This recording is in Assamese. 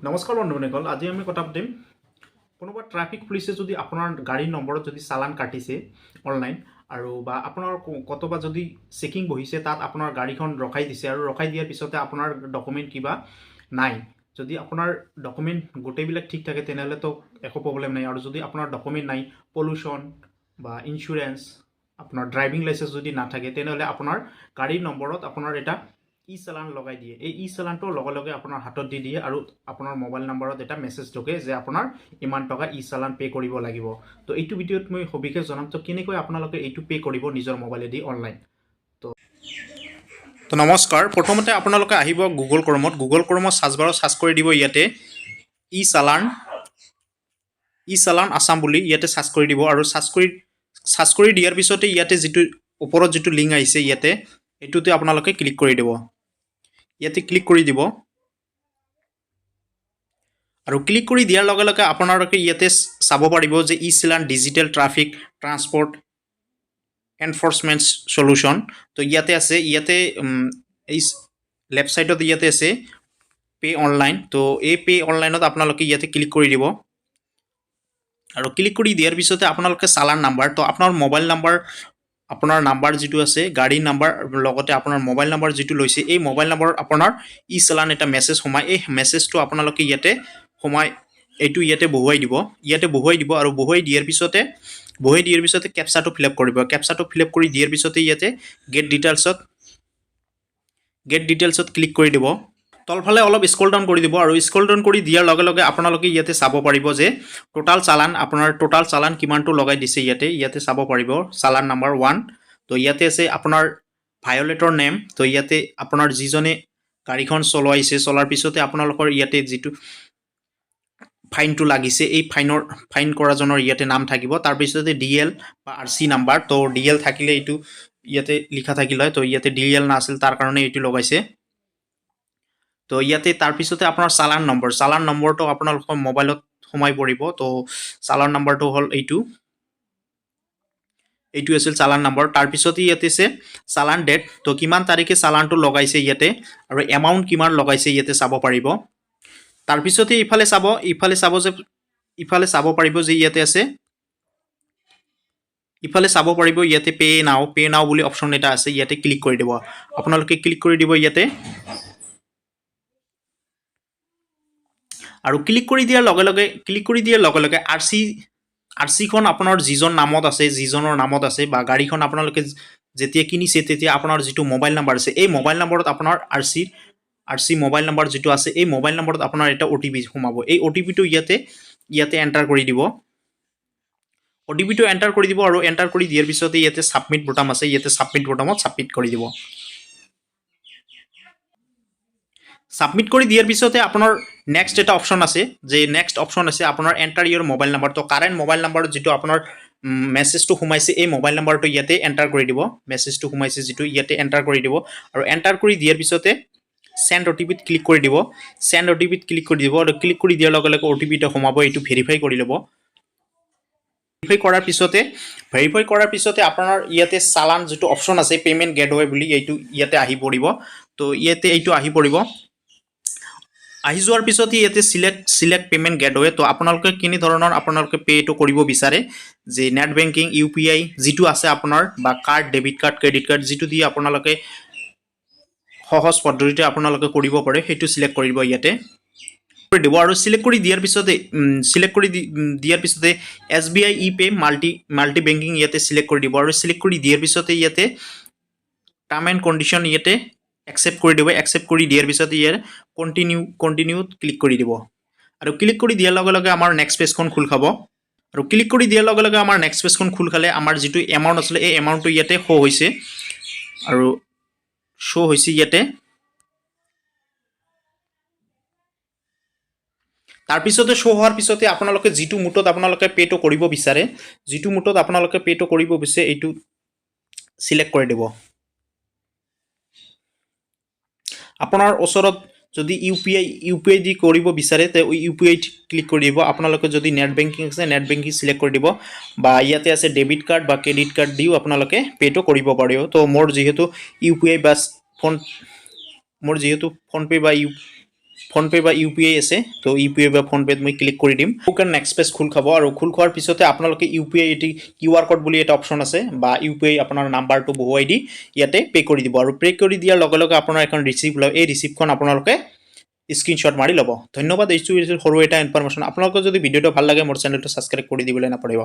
নমস্কাৰ বন্ধু বান্ধৱীসকল, আজি আমি কথা পাতিম কোনোবা ট্ৰাফিক পুলিচে যদি আপোনাৰ গাড়ীৰ নম্বৰত যদি চালান কাটিছে অনলাইন আৰু বা আপোনাৰ ক'তবা যদি চেকিং বহিছে, তাত আপোনাৰ গাড়ীখন ৰখাই দিছে আৰু ৰখাই দিয়াৰ পিছতে আপোনাৰ ডকুমেণ্ট কিবা নাই। যদি আপোনাৰ ডকুমেণ্ট গোটেইবিলাক ঠিক থাকে, তেনেহ'লেতো একো প্ৰব্লেম নাই। আৰু যদি আপোনাৰ ডকুমেণ্ট নাই, পলিউশ্যন বা ইঞ্চুৰেঞ্চ, আপোনাৰ ড্ৰাইভিং লাইচেঞ্চ যদি নাথাকে, তেনেহ'লে আপোনাৰ গাড়ীৰ নম্বৰত আপোনাৰ এটা ই চালান লগাই দিয়ে। এই ই চালানটো লগে লগে আপোনাৰ হাতত দি দিয়ে আৰু আপোনাৰ মোবাইল নাম্বাৰত এটা মেছেজ ঢুকে যে আপোনাৰ ইমান টকা ই চালান পে' কৰিব লাগিব। তো এইটো ভিডিঅ'ত মই সবিশেষ জনাম, তো কেনেকৈ আপোনালোকে এইটো পে' কৰিব নিজৰ মোবাইলেদি অনলাইন। তো নমস্কাৰ, প্ৰথমতে আপোনালোকে আহিব গুগল ক্ৰমত। গুগল ক্ৰমত চাৰ্চ বাৰত চাৰ্চ কৰি দিব ইয়াতে ই চালান, ই চালান আছাম বুলি ইয়াতে চাৰ্চ কৰি দিব। আৰু চাৰ্চ কৰি দিয়াৰ পিছতে ইয়াতে যিটো ওপৰত যিটো লিংক আহিছে ইয়াতে, এইটোতে আপোনালোকে ক্লিক কৰি দিব। ইয়াতে ক্লিক কৰি দিব আৰু ক্লিক কৰি দিয়াৰ লগে লগে আপোনালোকে ইয়াতে চাব পাৰিব যে e challan digital traffic transport enforcement solution। তো ইয়াতে আছে, ইয়াতে এই লেফ্ট ছাইডত ইয়াতে আছে পে' অনলাইন। তো এই পে' অনলাইনত আপোনালোকে ইয়াতে ক্লিক কৰি দিব। আৰু ক্লিক কৰি দিয়াৰ পিছতে আপোনালোকে চালান নাম্বাৰ, তো আপোনাৰ মোবাইল নাম্বাৰ, আপোনাৰ নাম্বাৰ যিটো আছে, গাড়ীৰ নাম্বাৰ, লগতে আপোনাৰ মোবাইল নাম্বাৰ যিটো লৈছে, এই মোবাইল নাম্বাৰত আপোনাৰ ই চালান এটা মেছেজ সোমাই। এই মেছেজটো আপোনালোকে ইয়াতে সোমাই এইটো ইয়াতে বহুৱাই দিব। ইয়াতে বহুৱাই দিব আৰু বহুৱাই দিয়াৰ পিছতে কেপচাটো ফিল আপ কৰিব। কেপচাটো ফিল আপ কৰি দিয়াৰ পিছতে ইয়াতে গেট ডিটেইলছত ক্লিক কৰি দিব। তলফালে অলপ স্ক্ৰল ডাউন কৰি দিব আৰু স্ক্ৰল ডাউন কৰি দিয়াৰ লগে লগে আপোনালোকে ইয়াতে চাব পাৰিব যে টোটাল চালান, আপোনাৰ টোটাল চালান কিমানটো লগাই দিছে ইয়াতে। ইয়াতে চাব পাৰিব চালান নাম্বাৰ 1। তো ইয়াতে আছে আপোনাৰ ভায়লেটৰ নেম। তো ইয়াতে আপোনাৰ যিজনে গাড়ীখন চলাইছে, চলাৰ পিছতে আপোনালোকৰ ইয়াতে যিটো ফাইনটো লাগিছে, এই ফাইন কৰাজনৰ ইয়াতে নাম থাকিব। তাৰপিছতে ডিএল বা আৰচি নাম্বাৰ। তো ডিএল থাকিলে এইটো ইয়াতে লিখা থাকিল হয়। তো ইয়াতে ডিএল নাছিল, তাৰ কাৰণে এইটো লগাইছে। তো ইয়াতে তাৰপিছতে আপোনাৰ চালান নম্বৰ, চালান নম্বৰটো আপোনালোকৰ মোবাইলত সোমাই পৰিব। তো চালান নম্বৰটো হ'ল এইটো, এইটো আছিল চালান নম্বৰ। তাৰপিছতে ইয়াতে আছে চালান ডেট। তো কিমান তাৰিখে চালানটো লগাইছে ইয়াতে আৰু এমাউণ্ট কিমান লগাইছে ইয়াতে চাব পাৰিব। তাৰপিছতে ইফালে চাব পাৰিব যে ইয়াতে আছে, ইফালে চাব পাৰিব ইয়াতে পে' নাও, পে' নাও বুলি অপশ্যন এটা আছে। ইয়াতে ক্লিক কৰি দিব। আপোনালোকে ক্লিক কৰি দিব ইয়াতে। আৰু ক্লিক কৰি দিয়াৰ লগে লগে আৰচিখন আপোনাৰ যিজন নামত আছে, যিজনৰ নামত আছে বা গাড়ীখন আপোনালোকে যেতিয়া কিনিছে, তেতিয়া আপোনাৰ যিটো মোবাইল নাম্বাৰ আছে, এই মোবাইল নাম্বাৰত আপোনাৰ আৰচি মোবাইল নাম্বাৰ যিটো আছে, এই মোবাইল নাম্বাৰত আপোনাৰ এটা অ'টিপি সোমাব। এই অ'টিপিটো ইয়াতে ইয়াতে এণ্টাৰ কৰি দিব। অ'টিপিটো এণ্টাৰ কৰি দিব আৰু এণ্টাৰ কৰি দিয়াৰ পিছতে ইয়াতে ছাবমিট বুটাম আছে। ইয়াতে ছাবমিট বুটামত ছাবমিট কৰি দিব। ছাবমিট কৰি দিয়াৰ পিছতে আপোনাৰ নেক্সট এটা অপশ্যন আছে যে নেক্সট অপশ্যন আছে আপোনাৰ এণ্টাৰ ইয়ৰ মোবাইল নাম্বাৰ। তো কাৰেণ্ট মোবাইল নাম্বাৰত যিটো আপোনাৰ মেছেজটো সোমাইছে, এই মোবাইল নাম্বাৰটো ইয়াতে এণ্টাৰ কৰি দিব। মেছেজটো সোমাইছে যিটো, ইয়াতে এণ্টাৰ কৰি দিব। আৰু এণ্টাৰ কৰি দিয়াৰ পিছতে চেণ্ড অ'টিপিত ক্লিক কৰি দিব। চেণ্ড অ'টিপিত ক্লিক কৰি দিব আৰু ক্লিক কৰি দিয়াৰ লগে লগে অ'টিপিটো সোমাব। এইটো ভেৰিফাই কৰি ল'ব। ভেৰিফাই কৰাৰ পিছতে আপোনাৰ ইয়াতে চালান যিটো অপশ্যন আছে, পে'মেণ্ট গেটৱে বুলি, এইটো ইয়াতে আহি পৰিব। তো ইয়াতে এইটো আহি পৰিব। আহি যোৱাৰ পিছতে ইয়াতে চিলেক্ট চিলেক্ট পে'মেণ্ট গেটৱে। তো আপোনালোকে কেনেধৰণৰ আপোনালোকে পে'টো কৰিব বিচাৰে যে নেট বেংকিং, ইউপিআই যিটো আছে আপোনাৰ বা card, debit card, credit card, যিটো দি আপোনালোকে সহজ পদ্ধতিতে আপোনালোকে কৰিব পাৰে, সেইটো চিলেক্ট কৰিব ইয়াতে কৰি দিব। আৰু চিলেক্ট কৰি দিয়াৰ পিছতে এছবিআই ই পে' মাল্টি বেংকিং ইয়াতে চিলেক্ট কৰি দিব। আৰু চিলেক্ট কৰি দিয়াৰ পিছতে ইয়াতে টাৰ্ম এণ্ড কণ্ডিশ্যন ইয়াতে একচেপ্ট কৰি দিব। একচেপ্ট কৰি দিয়াৰ পিছতে ইয়াৰ কণ্টিনিউত ক্লিক কৰি দিব। আৰু ক্লিক কৰি দিয়াৰ লগে লগে আমাৰ নেক্সট পেজখন খোল খাব। আৰু ক্লিক কৰি দিয়াৰ লগে লগে আমাৰ নেক্সট পেজখন খোল খালে আমাৰ যিটো এমাউণ্ট আছিলে, এই এমাউণ্টটো ইয়াতে শ্ব' হৈছে আৰু শ্ব' হৈছে ইয়াতে। তাৰপিছতে শ্ব' হোৱাৰ পিছতে আপোনালোকে যিটো মুডত আপোনালোকে পে'টো কৰিব বিচাৰে, যিটো মুডত আপোনালোকে পে'টো কৰিব বিচাৰে, এইটো চিলেক্ট কৰি দিব। আপোনাৰ ওচৰত যদি ইউপিআই দি কৰিব বিচাৰে, তে ইউপিআইত ক্লিক কৰি দিব। আপোনালোকে যদি নেট বেংকিং আছে, নেট বেংকিং চিলেক্ট কৰি দিব বা ইয়াতে আছে ডেবিট কাৰ্ড বা ক্ৰেডিট কাৰ্ড দিও আপোনালোকে পে'টো কৰিব পাৰিব। তো মোৰ যিহেতু ইউপিআই বা ফোন মোৰ যিহেতু ফোনপে' বা ইউ ফোনপে' বা ইউ পি আই আছে। তো ইউ পি আই বা ফোনপে'ত মই ক্লিক কৰি দিম। নেক্সট পেজ খোল খাব আৰু খোল খোৱাৰ পিছতে আপোনালোকে ইউ পি আই এটি কিউ আৰ ক'ড বুলি এটা অপশ্যন আছে বা ইউ পি আই আপোনাৰ নাম্বাৰটো বহুৱাই দি ইয়াতে পে' কৰি দিব আৰু পে' কৰি দিয়াৰ লগে লগে আপোনাৰ এখন ৰিচিপ্ট ওলাব। এই ৰিচিপ্টখন আপোনালোকে স্ক্ৰীনশ্বট মাৰি ল'ব। ধন্যবাদ। এইটো সৰু এটা ইনফৰমেশ্যন। আপোনালোকৰ যদি ভিডিঅ'টো ভাল লাগে, মোৰ চেনেলটো ছাবস্ক্ৰাইব কৰি দিবলৈ নাপাহৰিব।